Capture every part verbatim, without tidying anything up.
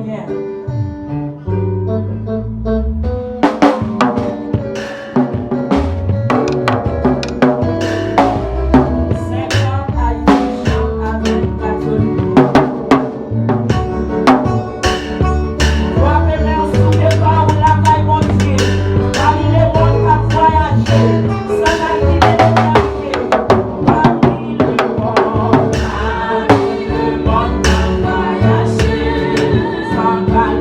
Yeah. Senkant Ayiti chante avèk Katolik. Frape mèsi de pa ou lakay Bondye. Pami lemonn k ap vwayaje, san kalkile letalite. Pami lemonn, pami lemonn k ap vwayaje, san kalkile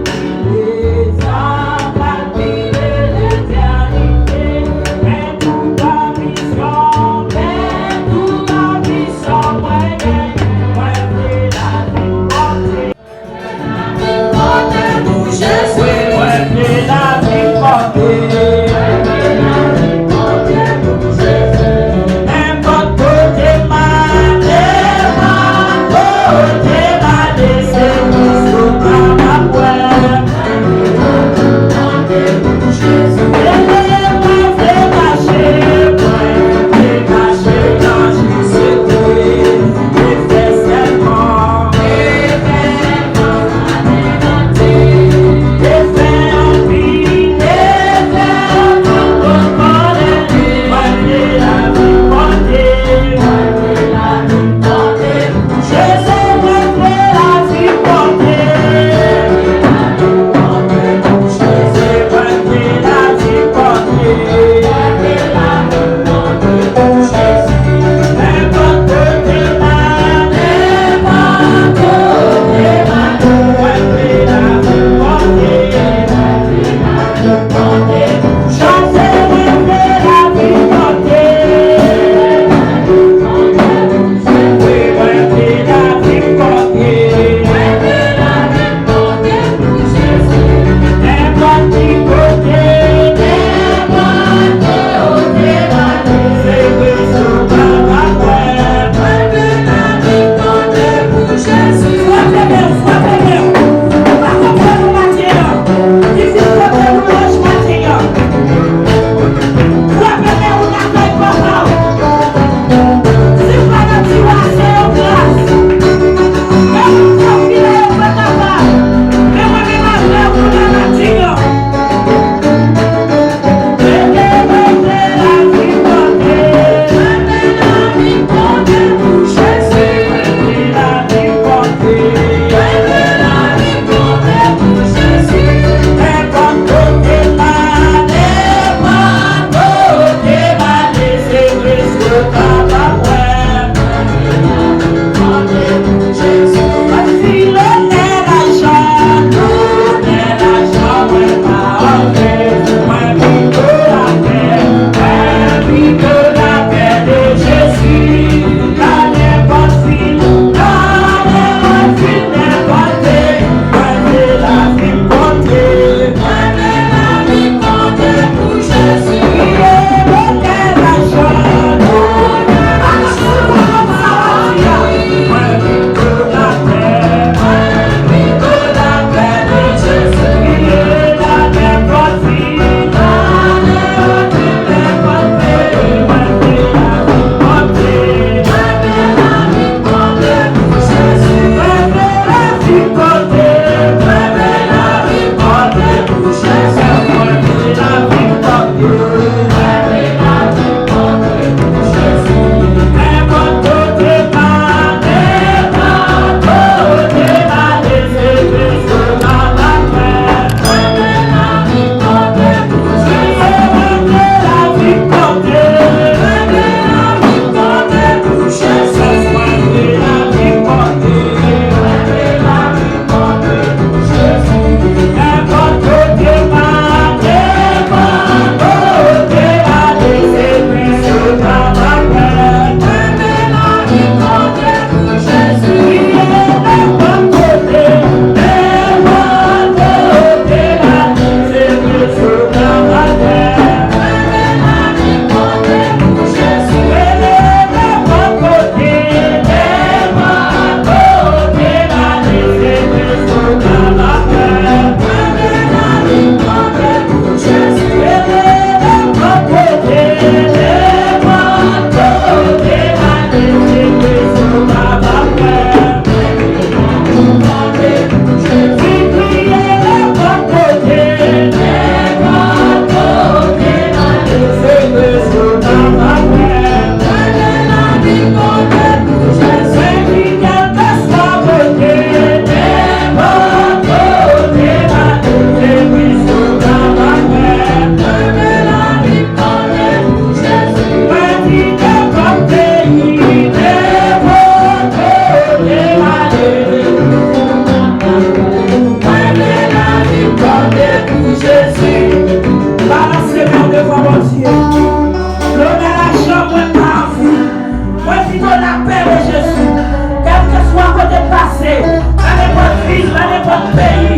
Peyi.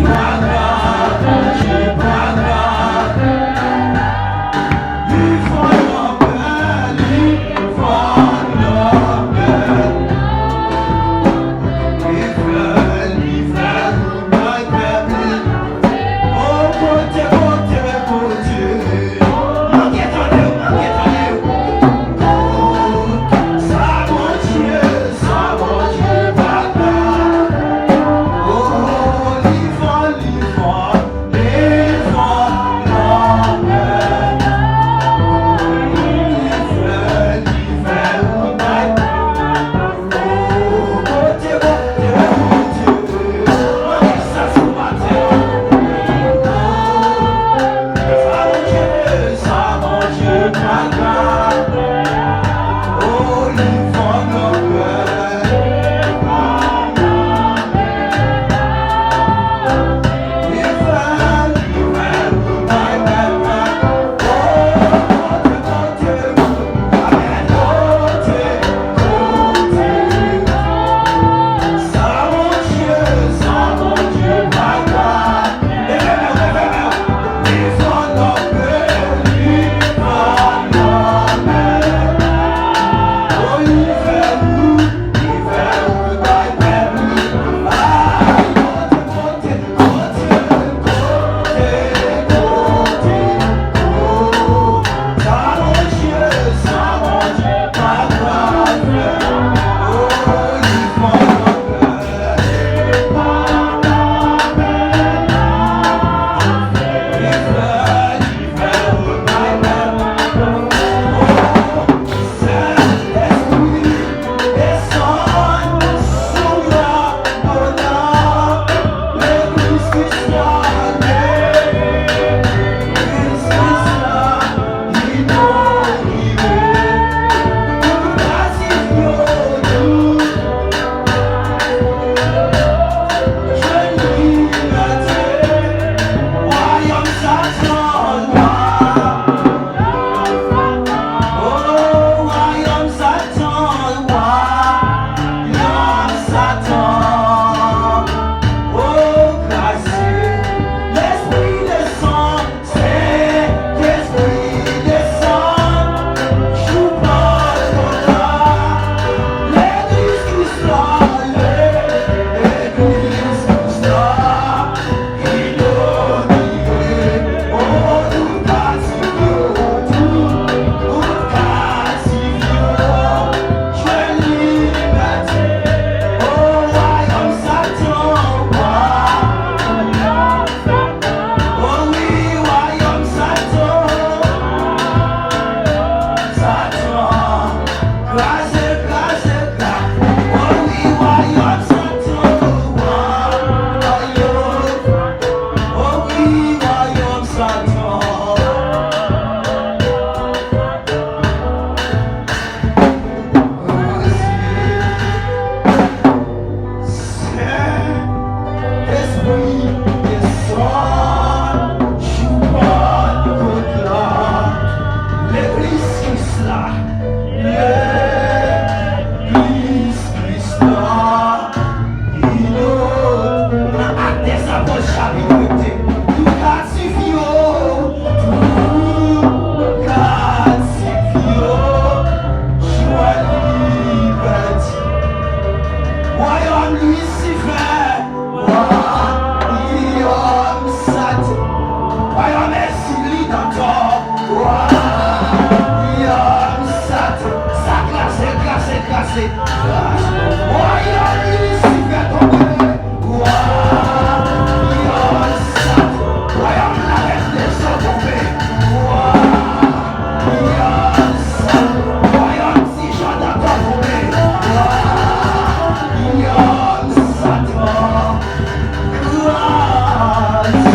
Bondye pa ka, li fò nan pè, li fò nan pè. Li fè, li fè, li fè, li fè. Oh, Bondye, Bondye, Bondye. Mwen gen tande, mwen gen tande. Sa Bondye, sa Bondye pa ka. Oh, li fò, li fò, li fò nan pè. Li fè, li fè, li fè. Sentespri desann, jou pa kontan, legliz Kris la, legliz Kris la, inonde, oh, tout katif yo, tout, tout katif yo, jwenn libète, oh, wayòm Satan, wa. Oh wi, wayòm Satan, Satan, kraze, kraze, kraze. Oh wi, wayòm Satan, wayòm. Oh wi, wayòm Satan. Sentespri desann, jou Pantekòt la, legliz Kris la, legliz Kris la, inonde, nan Actes des Apôtres, chapit de, tout katif yo, tout katif yo, jwenn libète. Wayòm Lisifè, wayòm Satan, wayòm Ezili Dantò, wayòm Satan, sa kraze, kraze, kraze, kraze. Wayòm Lisifè tonbe. Wayòm Satan, wayòm Larèn Dezò tonbe. Wayòm Satan, wayòm Ti Jan Dantò tonbe. Wayòm Satan, kraze.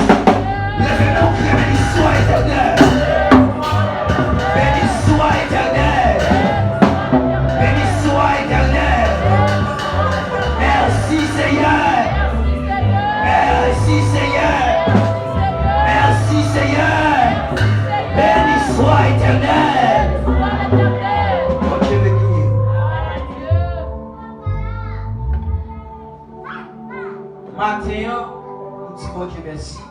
Leve men w, beni swa Etènèl. Beni swa Etènèl. Beni swa Etènèl. Mèsi, Seyè. Mèsi, Seyè. Mèsi, Seyè. Beni swa Etènèl. Bondye beni w. Maten an, Bondye mèsi.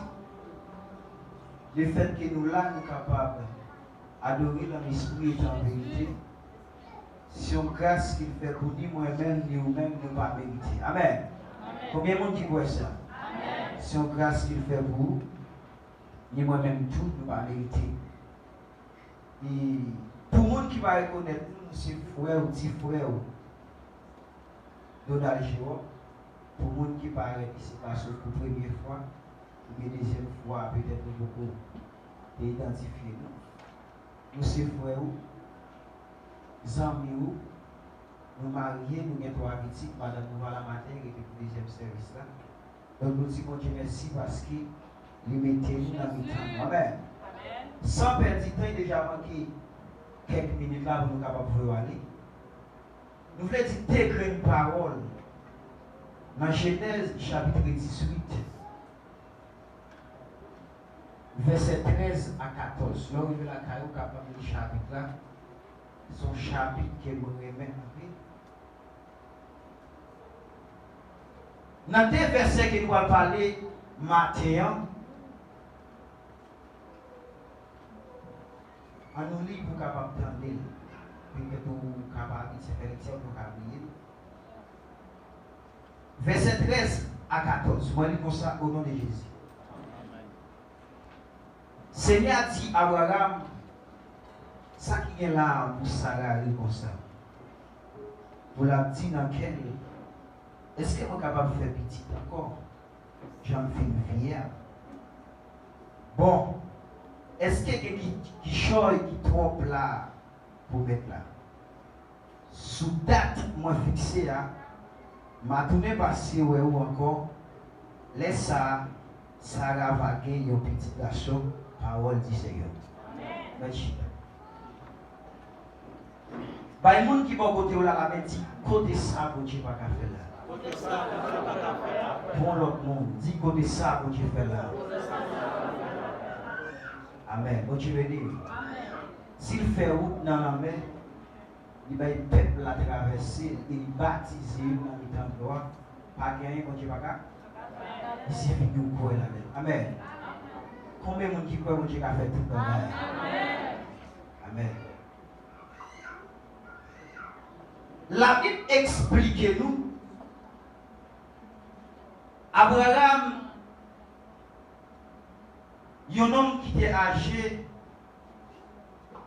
Lefètke nou la, nou kapab adore l an espri e an verite. Se yon gras ke l fè pou ni mwen menm, ni ou menm, nou pa merite. Amèn. Konbyen moun ki kwè sa? Se yon gras ke l fè pou ou, ni mwen menm tou, nou pa merite. E pou moun ki pa rekonèt nou, nou se frè w, ti frè w, Donald Jerome. Pou moun ki parèt isit la sou pou premye fwa, oubyen dezyèm fwa, petèt nou poko te idantifye nou. Nou se frè ou, zanmi ou, nou marye, nou gen twa pitit, madanm nou pa la maten, rete pou dezyèm sèvis la. Donk, nou di Bondye mèsi paske li mete nou nan mitan nou. Amèn. San pèdi tan, li deja manke kèk minit la pou nou kapab voye w ale. Nou vle di de grenn pawòl nan Jenèz chapit dizuit, vèsè trèz a katòz. Lè w rive lakay ou, w kapab li chapit la. Se yon chapit ke mwen renmen anpil. Nan de vèsè ke nou pral pale maten an, ann nou li pou w kapab tande l. Petèt ou ka pa abitye fè lektè, ou ka bliye l. Vèsè trèz a katòz, mwen li konsa, o non de Jezi. Senyè a di Abraram, "Sa ki gen la a pou Sara ri konsa?" Pou l ap di nan kè l, "Èske mwen kapab fè pitit ankò, jan m fin vye a? Bon, èske gen ki, kichòy ki twòp la a pou mèt la?" Sou dat mwen fikse a, m a tounen pase wè ou ankò. Lè sa a, Sara va gen yon pitit gason, pawòl di Senyè. Mèt chita. Bay moun ki bò kote w la lamen, di, "Kote sa Bondye pa ka fè la?" Pou yon lòt moun, di, "Kote sa Bondye fè la?" Amèn. Bondye beni w. Si l fè wout nan lanmè, li bay pèp la travèse l e li batize yo nan mitan dlo a. Pa gen anyen Bondye pa ka. Li sifi ke w kwè ladan l. Amèn. Konbyen moun ki kwè Bondye ka fè tout bagay? Amèn. Labib eksplike nou, Abraram, yon nonm ki te aje,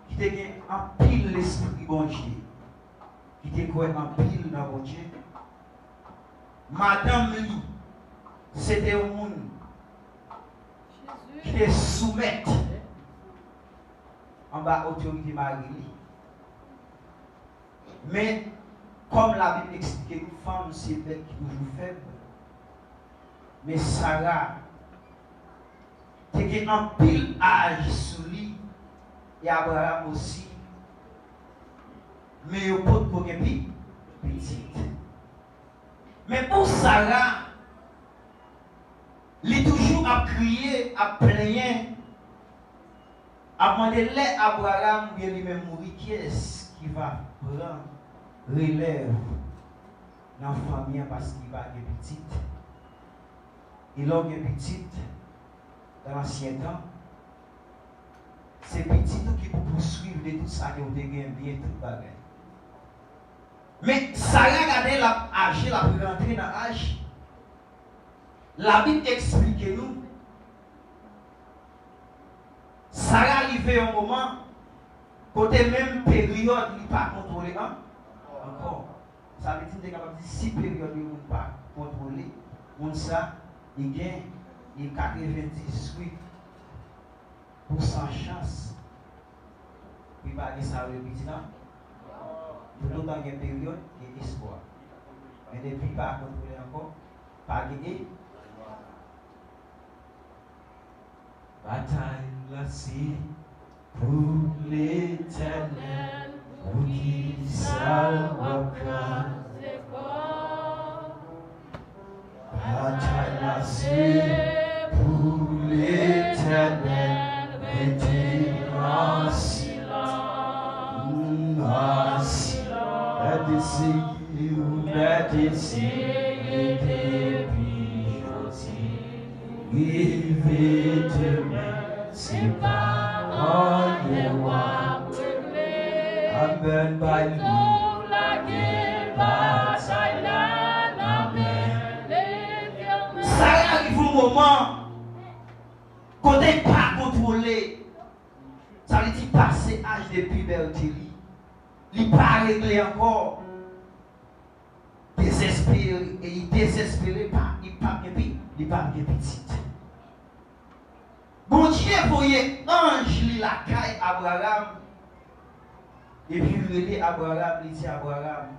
ki te gen anpil lespri Bondye, ki te kwè anpil nan Bondye. Madanm li, se te yon moun ki te soumèt anba otorite mari li. Men, kòm Labib eksplike nou, fanm se bèt ki toujou fèb. Men Sara te gen anpil aj sou li, e Abraram osi, men yo potko gen pi, pitit. Men pou Sara, li toujou ap kriye, ap plenyen, ap mande lè Abraram oubyen li menm mouri, kiyès ki va pran relèv nan fanmi an paske li pa gen pitit. E lè w gen pitit, nan ansyen tan, se pitit ou ki pou pouswiv de tout sa ke w te gen, byen, tout bagay. Men Sara, gade, l ap aje, l ap rantre nan aj. Labib eksplike nou, Sara rive yon moman kote menm peryòd li pa kontwole an-, ankò. Sa vle di, m te kapab di, si peryòd yon moun pa kontwole, moun sa, li gen, li katrevendizuit pousan chans pou li pa gen sa yo rele pitit la. Toutotan gen peryòd, gen espwa. Men depi pa kontwole ankò, pa gen e-, Batay la se pou Letènèl, poukisa w ap kraze kò? Batay la se pou Letènèl, rete an silans, an silans. Mèt eseye, mèt eseye depi jodi. Rive demen, se pa anyen w ap regle. Amèn, bay li. Lè w lage batay la nan men Letènèl. Sara rive yon moman kote l pa kontwole. Sa vle di pase aj de pibète li. Li pa regle ankò. Dezespere, e li dezespere, pa, li p ap gen pi, li p ap gen pitit. Bondye voye anj li lakay Abraram, epi l rele Abraram, li di Abraram,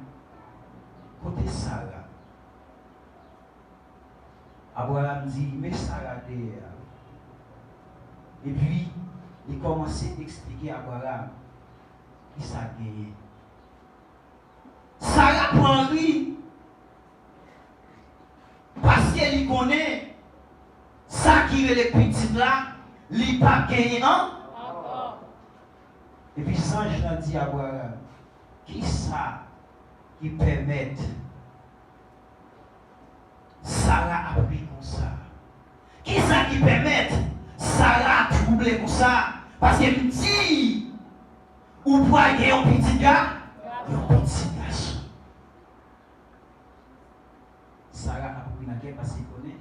kote Sara? Abraram di, men Sara dèyè a. Epi, li kòmanse eksplike Abraram kisa k genyen. Sara pran ri, paske li konnen sa ki rele pitit la, li p ap genyen an. Epi zanj lan di Abraram, kisa ki pèmèt Sara ap ri konsa? Kisa ki pèmèt Sara twouble konsa? Paske m di, ou pral gen yon pitit ga, yon pitit gason. Sara ap ri nan kè paske konnen,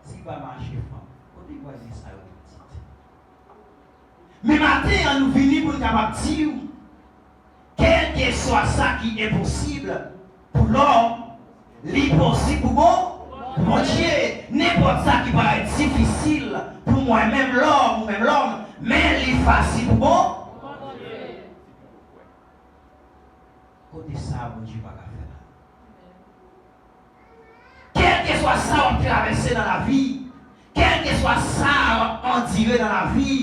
si l pa mache fanm, kote l pral gen sa yo pitit? Men maten an, nou vini pou n kapab di w, kèlkeswa sa ki enposib pou lòm, li posib pou bon, pou Bondye. Nenpòt sa ki parèt difisil pou mwen menm lòm, ou menm lòm, men li fasil pou bon. Kote sa Bondye pa ka fè la? Kèlkeswa sa w ap travèse nan lavi, kèlkeswa sa w ap andire nan lavi,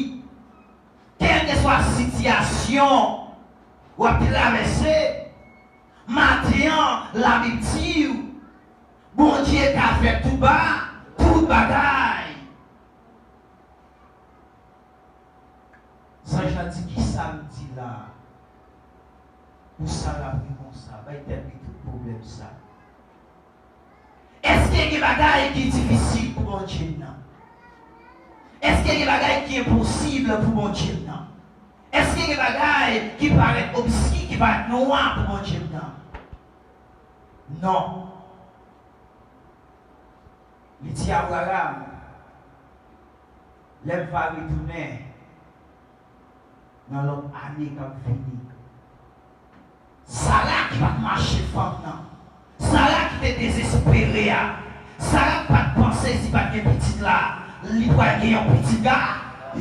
kèlkeswa sitiyasyon w ap travèse, maten an, Labib di w, Bondye ka fè tout ba, tout bagay. Zanj la di, kisa m di la a? Pou Sara ap ri konsa, bay tèt li tout pwoblèm sa. Èske gen bagay ki difisil pou Bondye m nan? Èske gen bagay ki enposib pou Bondye m nan? Èske gen bagay ki parèt obski, ki parèt nwa pou Bondye m nan? Non. Li di Abraram, lè m va retounen nan lòt ane k ap vini, Sara ki pa t mache fanm nan, Sara ki te dezespere a, Sara ki pa t panse si pa t gen pitit la, li pral gen yon pitit ga,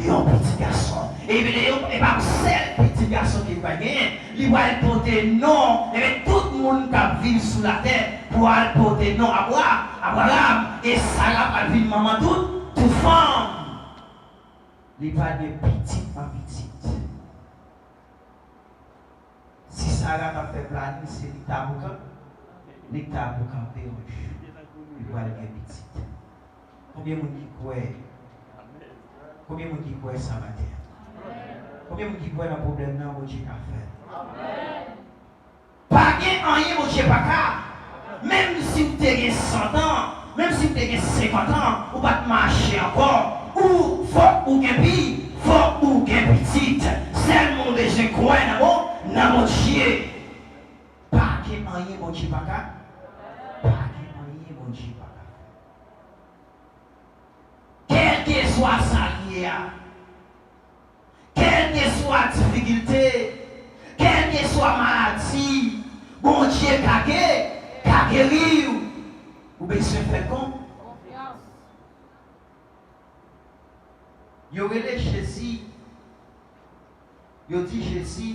yon pitit gason. Epi de yon, e pa yon sèl pitit gason ke li pral genyen, li pral pote non, ebyen tout moun k ap viv sou latè pral pote non Abra-, Abraram, e Sara pral vin manman tout, tout fanm. Li pral gen pitit an pitit. Si Sara t ap fè planin, se li k ta pou kan-, li k ta pou kanpe yon jou. Li pral gen pitit. Konbyen moun ki kwè? Konbyen moun ki kwè sa maten an? Konbyen moun ki kwè nan pwoblèm nan, Bondye ka fè? Pa gen anyen Bondye pa ka. Menm si w te gen san tan, menm si w te gen senkant an, ou pa t mache ankò, ou fòk ou gen pi, fòk ou gen pitit. Sèlman w bezwen kwè nan Bon-, nan Bondye. Pa gen anyen Bondye pa ka, pa gen anyen Bondye pa ka fè. Kèlkeswa sa l ye a, kèlkeswa difikilte, kèlkeswa maladi, Bondye ka ge-, ka geri w. Ou bezwen fè l kon-, yo rele Jezi. Yo di Jezi,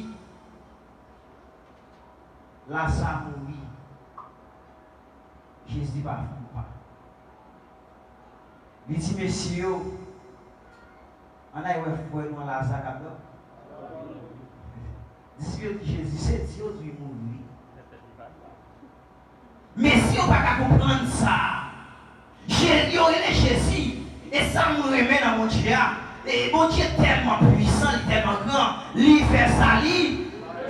Laza mouri. Jezi pa fè yon pa. Li di mesye yo, ann al wè frè nou an Laza k ap dòmi. Disip yo di Jezi, se di yo di li mouri wi. Mesye yo pa ka konprann sa. Je-, yo rele Jezi. E sa m renmen nan Bondye a, e Bondye tèlman pwisan, li tèlman gran, li fè sa li,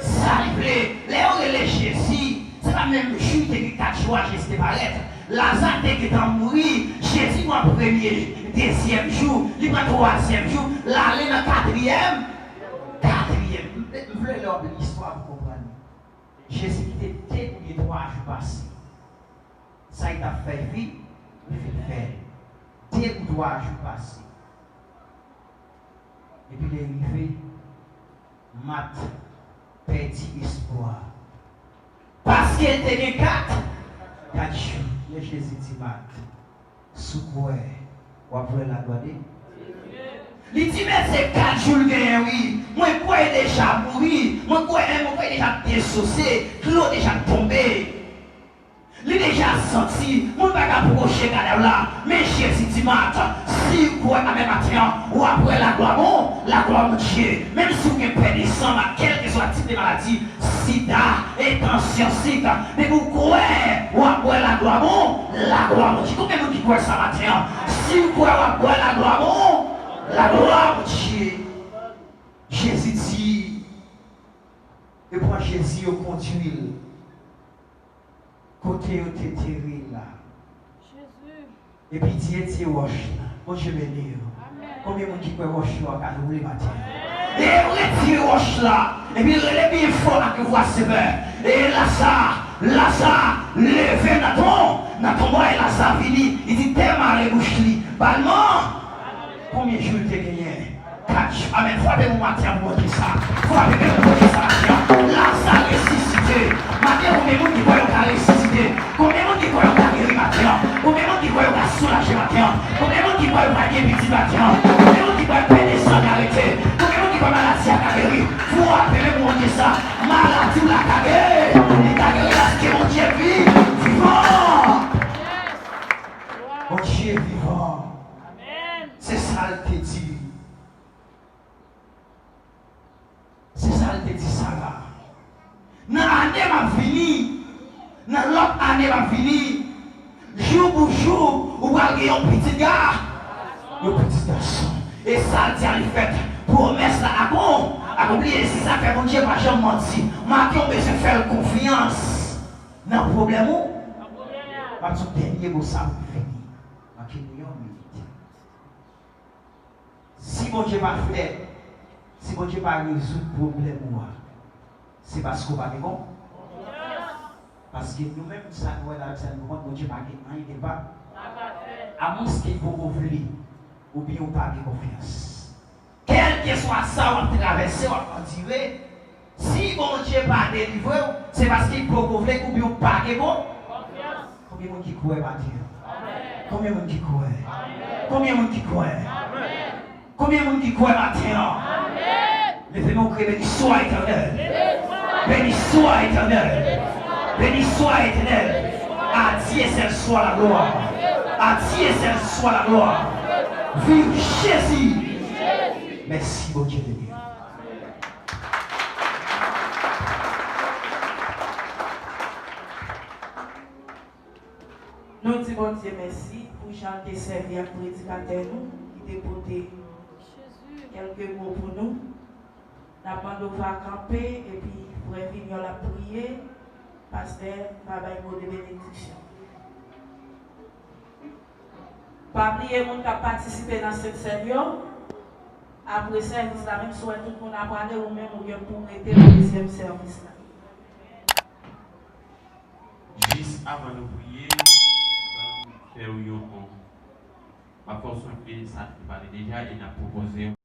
sa li vle. Lè yo rele Jezi, se pa menm jou li te gen kat Jou a Jezi te parèt, Laza te gentan mouri. Jezi pran premye, dezyèm jou, li pran twazyèm jou, l ale nan katriyèm, katriyèm. M, m vle lè w ap li istwa pou konprann. Jezi kite de oubyen twa jou pase. Sa li t ap fè, li fin, li fin fè. De ou twa jou pase. Epi lè l rive, Mat pèdi espwa. Paske l te gen kat, kat jou. Men Jezi di Mat, si w kwè, w ap wè laglwa de. Li di, men se kat jou l genyen, wi. Mwen kwè l deja mouri. Mwen kwè, mwen kwè l deja desose. Dlo deja tonbe. Li deja santi, moun pa ka pwoche kadav la. Men Jezi di Mat, si w kwè, amèn, maten an, w ap wè laglwa bon, laglwa Bondye. Menm si w gen pè de san, kèlkeswa tip de maladi, sida, e tansyon, sik, depi w kwè, w ap wè laglwa bon, laglwa Bondye. Konbyen moun ki kwè sa maten an? Si w kwè, w ap wè laglwa bon, laglwa Bondye. Jezi di, yo pran Jezi, yo kondui l kote yo te tere l la. Epi di, retire wòch la. Bondye beni yo. Konbyen moun ki kwè wòch yo a ka woule maten an? E yo retire wòch la. Epi l rele byen fò ak yon vwa sevè. E Laza, Laza, leve nan tonm, nan tonm mwen. E Laza vini. Li di, tè mare bouch li. Ba l man. Konbyen jou l te genyen? Kat jou. Amèn. Frape pou maten an pou Bondye sa. Frape byen pou Bondye sa maten an. Laza resisite. Maten, konbyen moun ki kwè yo ka resisite? Konbyen moun ki kwè yo ka geri maten an? Konbyen moun ki kwè yo ka soulaje maten an? Konbyen moun ki kwè yo ka gen pitit maten an? Konbyen moun ki kwè pè de san ka rete? Konbyen moun ki kwè maladi a ka geri? Frape byen pou Bondye sa. Maladi w la ka geri. Li ka geri paske Bondye vi-, vivan. Bondye vivan. Se sa l te di. Se sa l te di Sara. Nan ane m ap vini, nan lòt ane m ap vini, jou pou jou, ou pral gen yon pitit ga-, yon pitit gason. E sa l di a li fèt. Pwomès la akon-, akonpli. E se sa k fè Bondye pa janm manti. Maten w bezwen fè l konfyans nan pwoblèm ou. M ap di w dènye mo sa pou m fini. Manke nou yon minit. Si Bondye pa fè, si Bondye pa rezoud pwoblèm ou a, se paske w pa gen kon-, paske nou menm, sa nou wè la, sa nou konprann, Bondye pa gen anyen ke l pa, amwenske l poko vle, oubyen w pa gen konfyans. Kèlkeswa sa w ap travèse, w ap andire, si Bondye pa delivre w, se paske l poko vle oubyen w pa gen kon-, konfyans. Konbyen moun ki kwè maten an? Konbyen moun ki kwè? Konbyen moun ki kwè? Konbyen moun ki kwè maten an? Leve men w, kriye, beni swa Etènèl. Beni swa Etènèl. Beni swa Etènèl. À Dieu seul soit la gloire. À Dieu seul soit la gloire. Viv Jezi. Mèsi, Bondye beni w. Nou di Bondye mèsi pou jan l te sèvi ak predikatè nou ki te pote kèlke mo pou nou. N ap mande w va kanpe epi frè Vinyòl ap priye. Pastè va bay mo de benediksyon. Pa bliye moun k ap patisipe nan Sentsèn yo. Apre sèvis la, menm si w wè tout moun ap ale, ou menm ou gen pou w rete nan dezyèm sèvis la. Jis avan nou priye, ban m fè w yon, m ap fè w sonje sa n te pale deja e n ap pwopoze